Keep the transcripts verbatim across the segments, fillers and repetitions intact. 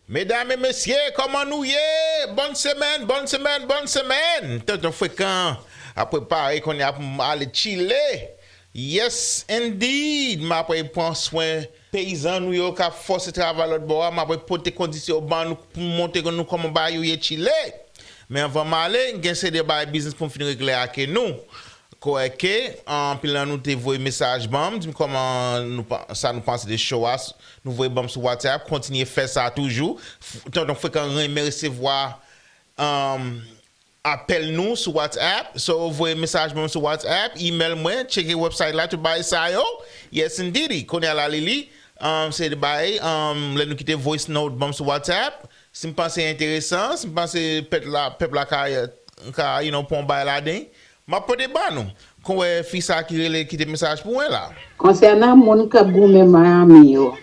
Medam e mesye, kòman nou ye? Bòn semèn, bòn semèn, bòn semèn! Tonton Frekan ap prepare kounye a pou m ale Chile. Yes, indeed! M apre pran swen peyizan nou yo k ap fòse travay lòt bò a. M apre pote kondisyon ban nou pou montre nou kòman bagay yo ye Chile. Men anvan m ale, gen seri de bagay biznis pou m fin regle ake nou. Kwè ke anpil nan nou te voye mesaj ban m, di m kòman nou, sa nou panse de show a, nou voye ban m sou WhatsApp, kontinye fè sa toujou. Tonton Frekan renmen resevwa um, apèl nou sou WhatsApp. So, voye mesaj ban m sou WhatsApp, email mwen, tcheke website la, tout bagay sa yo. Yes, indeed. Kounye a la, Lili, um, se de bagay, um, lè nou kite voice note ban m sou WhatsApp. Si m panse enteresan, si m panse pèp la, pèp la ka, ka, you know, pran bagay ladan, m ap pote ban nou. Kon wè fi sa ki rele kite mesaj pou mwen la. Konsènan moun k ap goumen Miami yo,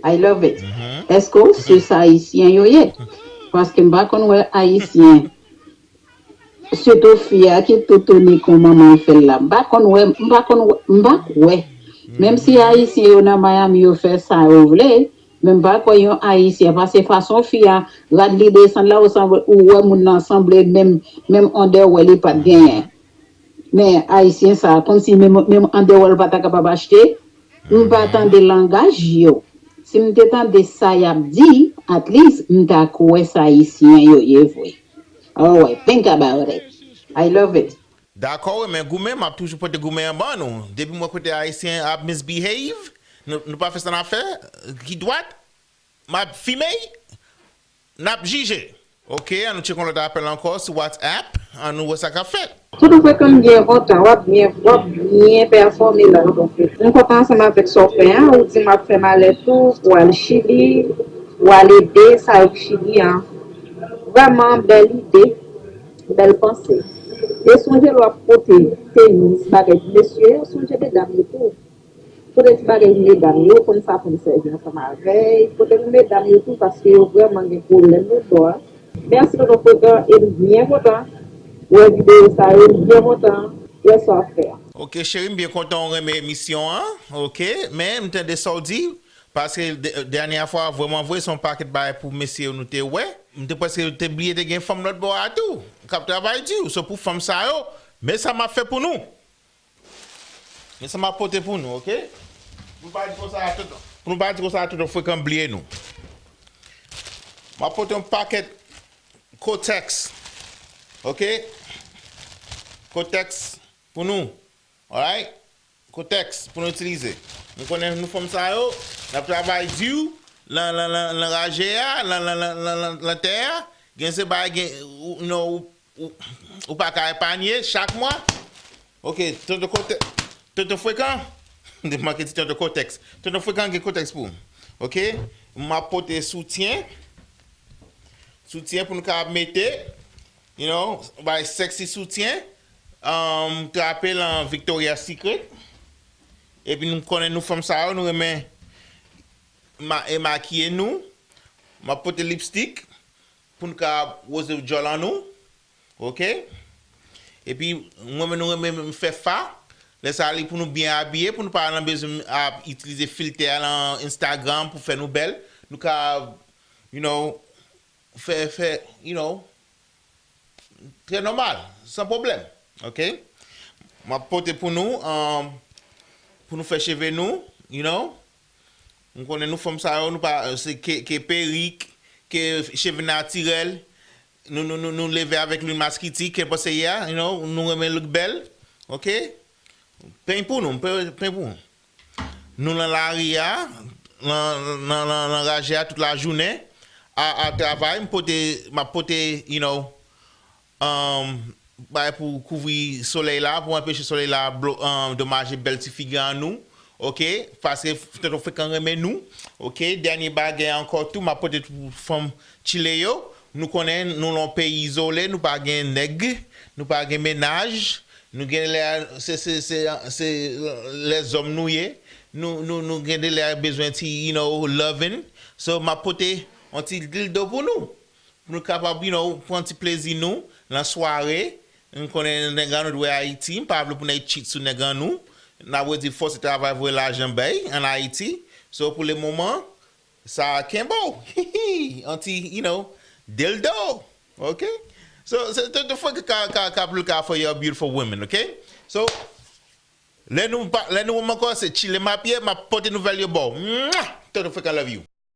I love it. Èske w sou sa Ayisyen yo ye? Paske m pa konn wè Ayisyen. Sitou fi a ki toutouni kon manman l fè l la. M pa konn wè, m pa konn wè, m pa kwè. Menm si Ayisyen yo nan Miami yo fè sa yo vle, men m pa kwè yon Ayisyen, paske fason fi a rad li desann la, ou sanble, ou wè moun nan sanble menm, menm andèwè li pa t genyen. Men Ayisyen sa, kòmsi menm, menm andèwè l pa ta kapab achte. M pa tande langaj yo. Si m te tande sa y ap di, at least, m ta kwè sa Ayisyen yo ye vre. Alright, think about it. I love it. Dakò, wi, men goumen, m ap toujou pote goumen an ban nou. Depi m wè kote Ayisyen ap misbehave, nou, nou pa fè sa n ap fè, ki dwat, m ap fime y, n ap jije. Ok, an nou tcheke yon lòt apèl ankò sou WhatsApp, an nou wè sa k ap fèt. Tonton Frekan, m byen kontan, w ap byen, w ap byen pèfòme la, tonton Frekan. M kontan ansanm avèk sa w fè a, ou di m ap fè malè tou, pou w al Chili, w al ede sa yo k Chili an. Vrèman, bèl ide, bèl panse. E sonje lè w ap pote tenis, bagay pou mesye yo, sonje medam yo tou. Pote ti bagay pou medam yo, konn sa pou n sèvi ansanm avè y. Pote pou medam yo tou, paske yo vrèman gen pwoblèm lòt bò a. Mèsi tonton Frekan, e m byen kontan wè videyo sa yo, m byen kontan wè sa w ap fè a. Ok, cheri, m byen kontan w renmen emisyon an, ok, men m tande sa w di, paske dè-, dènyè fwa, vrèman vre, se yon pakèt bagay pou mesye yo nou te wè. M te prèske te bliye te gen fanm lòt bò a tou, k ap travay di, so pou fanm sa yo, men sa m ap fè pou nou. Men sa m ap pote pou nou, ok? Pou nou pa di konsa a tonton, pou nou pa di konsa a tonton Frekan bliye nou. M ap pote yon pakèt Kotex, ok? Kotex pou nou, alright? Kotex pou nou itilize. Nou konnen nou fanm sa yo, n ap travay di nan, nan, nan, nan raje a, nan, nan, nan, nan, nan, nan tè a, gen se bagay, gen, ou, non, ou, ou, ou pa ka epanye chak mwa. Ok, tonton kote, tonton Frekan, m te manke di tonton Kotex. Tonton Frekan gen Kotex pou ou. Ok, m ap pote soutyen, soutyen pou nou ka mete, you know, bay sexy soutyen, um, trape lan Victoria's Secret. Epi nou konnen nou fanm sa yo, nou renmen ma-, e makiye nou. M ap pote lipstik pou n ka woze djòl an nou. Ok? Epi, mwen menm nou renmen m fè fa. Lè sa li pou nou byen abiye, pou nou pa nan bezwen ap itilize filtè a lan Instagram pou fè nou bèl. Nou ka, you know, fè, fè, you know, trè nòmal, san pwoblèm. Ok? M ap pote pou nou, um, pou nou fè cheve nou, you know. M konnen nou fanm sa yo, nou pa, se ke, ke perik, ke cheve natirèl, nou, nou, nou, nou leve avèk lwil maskiti, ke panse ya, you know, nou renmen look bèl, ok? Peny pou nou, peny, peny pou nou. Nou lan lari a, lan, lan, lan, lan raje a tout lajounen, a, a travay, m pote, m ap pote, you know, um, bagay pou kouvri solèy la, pou anpeche solèy la blo-, um, domaje bèl ti figi an nou, ok? Paske tonton Frekan renmen nou, ok? Dènye bagay ankò tou, m ap pote pou fanm Chile yo, nou konnen nou lan peyi izole, nou pa gen nèg, nou pa gen mennaj, nou gen lè, se, se, se, se lèzòm nou ye. Nou, nou, nou gen de lè bezwen ti, you know, loving. So, m ap pote yon ti dildo pou nou. Pou nou kapab, you know, pran ti plezi nou, lan sware. Nou konnen nèg an nou dwe Ayiti. M pa vle pou nèg cheat sou nèg an nou. N ap redi fòse travay voye lajan bay an Ayiti. So, pou le moman, sa kenbe w. An ti, you know, dildo. Ok? So, se Toto Frekan ka, ka, ka, ka for your beautiful women, ok? So, lè nou, pa- lè nou wè m ankò, se Chile m ap ye, m ap pote nouvèl yo ba w. Mwah! Toto Frekan love you.